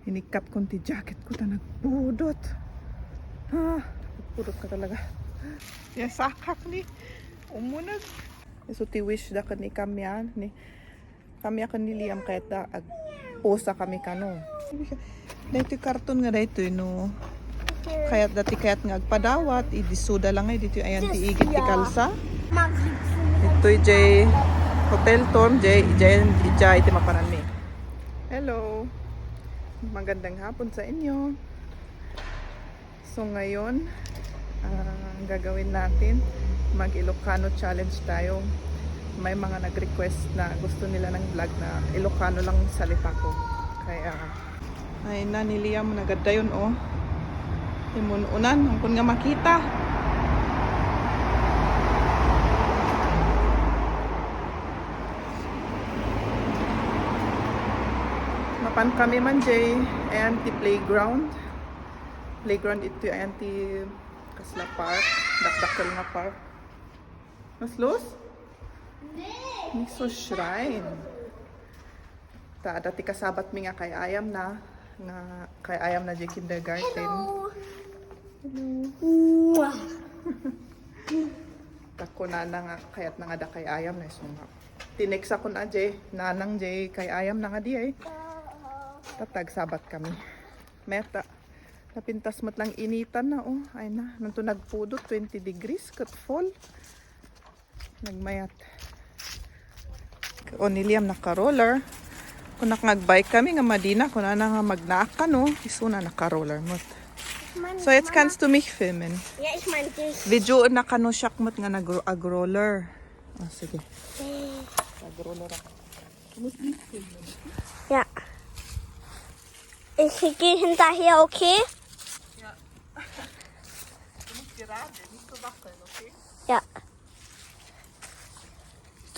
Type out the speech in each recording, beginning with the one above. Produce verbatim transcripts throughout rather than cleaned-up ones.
Inikkat kon ti jacket ko ta nagpudot. Ah, nagpudot ka talaga. Yasakak ni umunag. Isu ti wish da ken ni Kamian, ni Kami a ken ni Liam kayat da agpusa kami kano. Daytoy karton nga daytoy no. Kayat da ti kayat nga agpadawat, idi suda lang ay ditoy ayan ti igit ti kalsa. Ditoy jay Hotel Tom, jay, jay, jay ti mapananmi. Hello. Magandang hapon sa inyo. So ngayon, ah, ang gagawin natin, mag-Ilocano challenge tayo. May mga nag-request na gusto nila ng vlog na Ilocano lang salita ko. Kaya, ay na, ni Liam nagadayon, oh. Timun-unan, ampon nga makita. Mapan kami man, jay. Ayan, ti playground. Playground ito, ayan ti kasla park, dakdakkel nga park. Mas los? Ni so shrine. Ta, dati kasabat mi nga kay ayam na, nga kay ayam na jay kindergarten. Hello. Hello. Mwah. Ta kunana nga, kayat na nga da kay ayam na isu nga. Tinext ako na jay, nanang jay kay ayam na nga di ay. Tatag sabat kami. Meta. Napintas met lang initan na, oh. Ay na, nanto nagpudot, twenty degrees, ket fall. Nagmayat. O, ni Liam naka-roller. Kunak nga agbike kami nga madina, kunana nga magnaak kano, isuna naka-roller met. So, jetzt kannst du mich filmen. Ja, ich meine dich. Video na kano siak met nga nag-, ag-roller. Ah, sige. Ag-roller ako. Ja. Ich gehe hinterher, okay? Ja. Du musst gerade, nicht so wackeln, okay? Ja.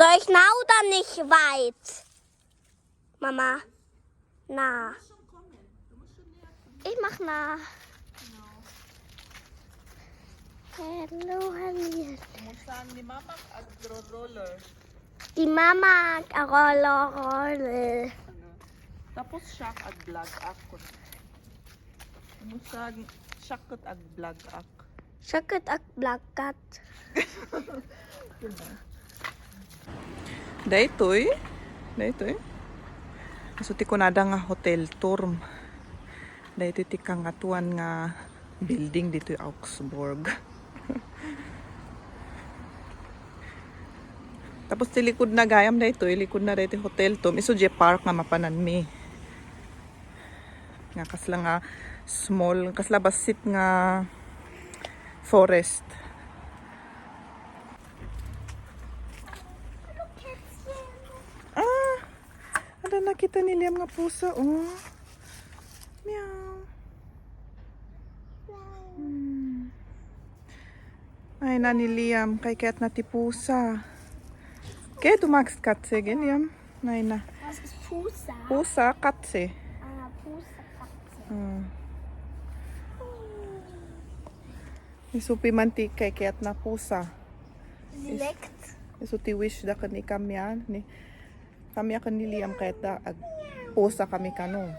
Soll ich nah oder nicht weit? Mama. Nah. Du musst schon kommen. Du musst schon näher zu mir. Ich mach nah. Genau. Hello, Halil. Du musst sagen, die Mama ag-roller. Die Mama ag-roller. Tapos siak ag-vlog ako. Du musst sagen, siak ket ag-vlog ak. Siak ket ag-vlog kat. Daytoy, daytoy. Isu ti kunada nga Hotel Turm. Daytoy ti kangatoan nga building ditoy Augsburg. Tapos ti likud na gayam daytoy, likud na daytoy Hotel Tom. Isu jay park nga mapananmi. Nga kasla nga small, kasla bassit nga forest. Ah! Ada nakita ni Liam nga pusa, oh. Meow. Hmm. Ay na ni Liam, kay kayat na ti pusa. Kaya tumags katse, Liam. Nay na. Was ist Pusa? Pusa, katse. Ah, Pusa, Katze. Hmm. Isupi man ti kay kayat na pusa. Lekt. Isu ti wish da ken ni Kamian, ni Kami a ken ni Liam kayat da agpusa kami kano.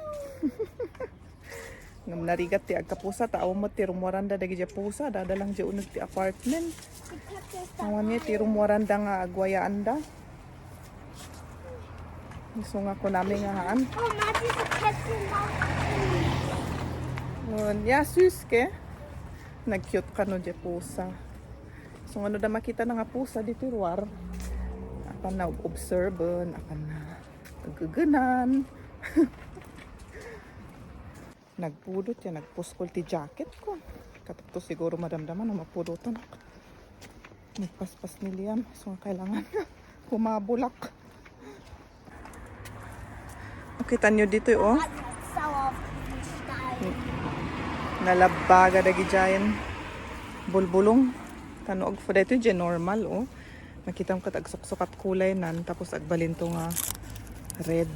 Ngem narigat ti agkapusa, ta awan met ti rummuaranda dagiti pusa, dada lang di uneg ti apartment. Awan met ti rummuaranda nga agwayaanda. Isu nga kunami nga haan. Oh, Mati, the cat came out. Yun, ya, sus ke. Nag-cute kano di pusa. So, ano da makita na nga pusa dito ruar? Apan na observen, apan na aggegenan. Nagpudot ya, nagpuskol ti jacket ko. Katapto siguro madamdaman no mapudotan ako. Nagpaspas ni Liam. So, kailangan humabulak. Makita nyo dito, oh. Nalabbaga dagiti bulbulong. Tano agfo daytoy, di normal, oh. Makita mo ket agsuksukat kulay nan, tapos agbalinto nga red.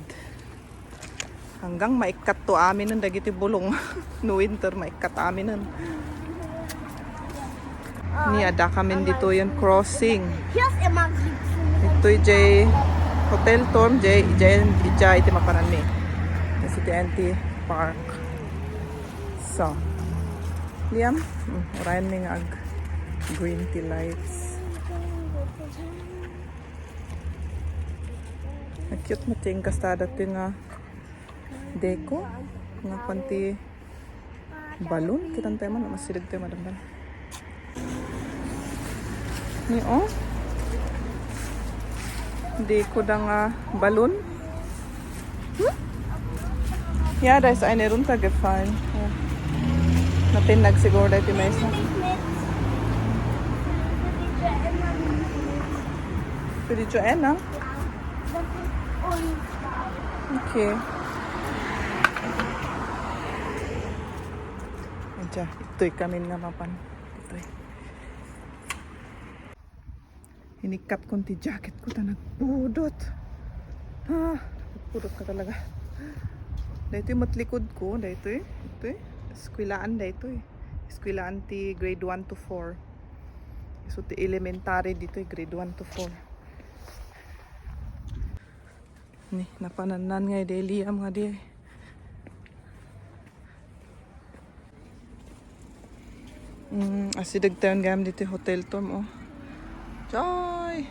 Hanggang maikkat to aminen dagiti bulong. No winter, maikkat aminen. Ni ada kami dito yung crossing. Here's a monkey. Ito jay Hotel Tom, jay, jay, jay, iti mapananmi. Kasi ti auntie. Park. So, Liam, mm, urayan mi nga ag green tea lights. Ang cute mo ting kastada ti nga deco. Nga kwanti balloon. Kitan tayo man, masirig tayo madamdam. Ni, oh. Hindi ko da nga balloon. Hmm? Yeah, guys, ay, nirun ta gefallen. Oh. Natin nagsiguro dahil may isa. Pwede siya, eh, no? Okay. Aja, ito'y kami nga mapan. Ito'y. Inikkat ko ti jacket ko, ta nagpudot. Ah, nagpudot ka talaga. Daytoy met likod ko, daytoy. Daytoy. Eskwelaan daytoy. Eskwelaan ti grade one to four. So, ti elementary ditoy, grade one to four. Ni, napanannan nga idi Liam nga di. Mm, asideg tayon gayam ditoy hotel tom, oh. Joy!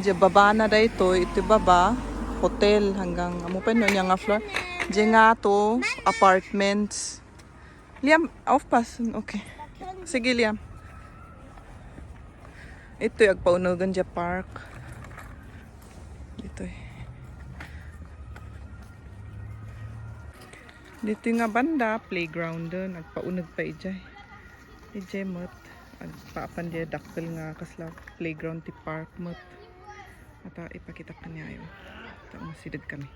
Diay babana daytoy, iti baba, hotel hanggang, amo pa no, nya nga floor. Diay nga to, apartments. Liam, aufpassen. Okay. Sige, Liam. Ito'y agpaunugan diay park. Dito'y. Dito'y nga banda, playground din. Agpauneg pa idiay. Idiay met. Agpaapan diay dakkel nga kasla playground ti park met. Ata ipakita kaniayo. Ta masidag kami.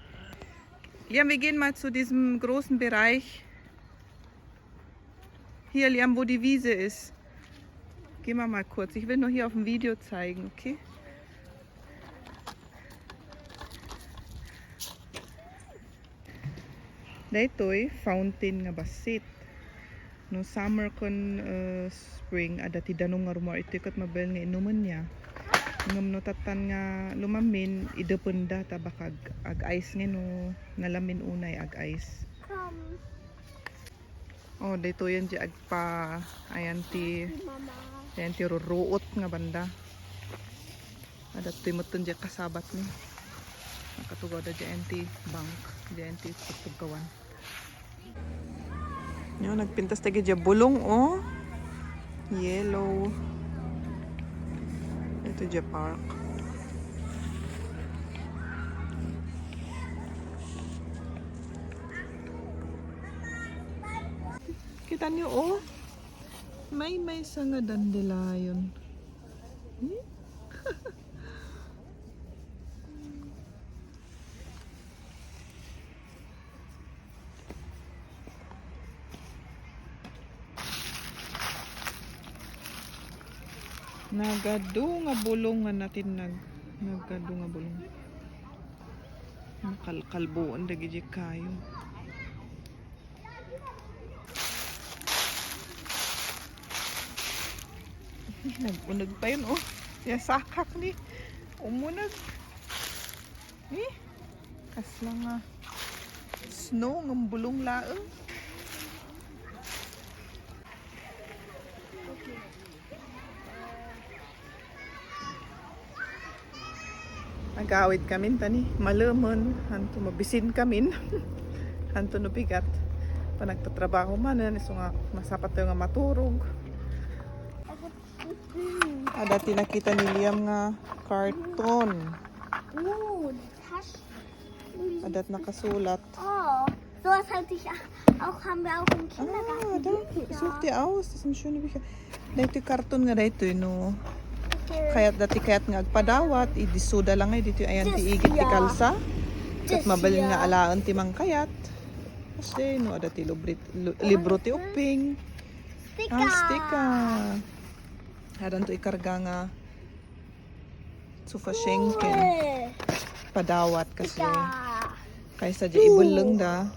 Liam, wir gehen mal zu diesem großen Bereich. Hier, Liam, wo die Wiese ist. Geh mal, mal kurz. Ich will nur hier auf dem Video zeigen, okay? Daytoy, fountain nga bassit. No summer ken, uh, spring, adda ti danum nga rummuar itoy ket mabalin nga inumen niya. Ngem no tattan nga lumamin, idependa ta baka ag-, ag-ice nga no nalamin unay ag-ice. Oh, daytoy yan di agpa-, ayan ti, ayan ti ruruot nga banda. Adda toy metten di kasabat ni. Nakatugaw da di ayan ti bank, di ayan ti pagtugkawan. Yo, nagpintas tayo di bulong, oh. Yellow. Ito di park. Kita niyo, oh. May, may sa nga dandelion. Hmm? Nagadu nga bulong nga natinnag. Nagadu nga bulong. Nakalkalbuan dagiti kayo. Nag-uneg pa yun, oh. Yung sakak ni. Umuneg. Eh? Kasla nga snow nga bulong laeng. Agawid kami tani, malemen, hanto mabisin kami. Hanto no bigat. Panagtatrabaho man, isu nga masapatayo nga maturog. Adda ti nakita ni Liam nga karton. Oh, das hast du. Adda nakasulat. Oh, sowas hatte ich auch, haben wir auch im Kindergarten. Ah, da, such dir aus, das sind schöne Bücher. Daytoy karton nga daytoy, no. Okay. Kayat dati kayat nga agpadawat, idisuda lang ay ditoy ayan ti igit ti kalsa. Ket mabalin nga alaen ti mangkayat. Kasi, no, adda ti lubrit-, lu-, libro ti Uping. Stika. Ah, stika. Adanto ikarga nga zu verschenken. Padawat kasi. Kaysa di ibelleng da.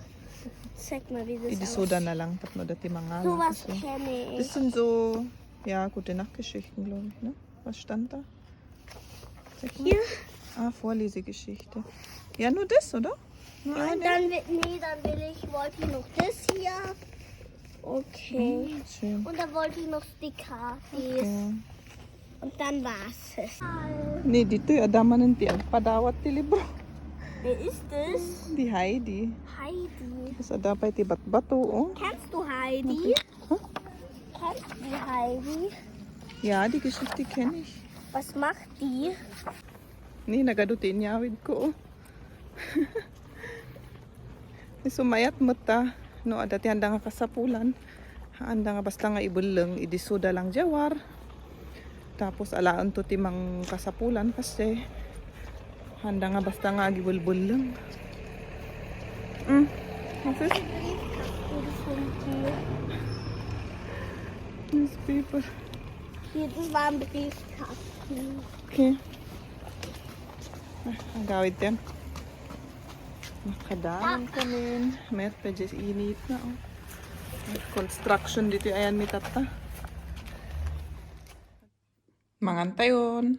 Sag mal, wie das aussieht. Idisuda na lang tapno dati mangala. Sowas kenne ich. Das sind so, ja, gute Nachtgeschichten, glaube ich, ne? Was stand da? Sag mal. Hier? Ah, Vorlesegeschichte. Ja, nur das, oder? Und dann will, nee, dann will ich, wollte ich noch das hier. Okay. Schön. Und dann wollte ich noch Sticker. Dies. Okay. Und dann war's es. Ni ditoy adda manen ti agpadawat ti libro. Wer ist es? Di Heidi. Heidi. Tapos adda pay ti batbato, oh. Kennst du Heidi? Huh? Kennst du Heidi? Ja, die Geschichte kenne ich. Was macht die? Ni, nagadu ti inyawid ko, oh. Ni, sumayat met ta, no, adda ti handa nga kasapulan. Handa nga basta nga ibelleng, idi suda lang jawar. Tapos alaen to ti mangkasapulan kasi handa nga basta nga agibelbelleng. Mm. What's this? Newspaper. Hier ist ein Briefkasten. Okay. Ah, ang gawid din. Nakadaan kami. Met, medyo init na, oh. Construction dito, ayan, may tata. Mangan tayon.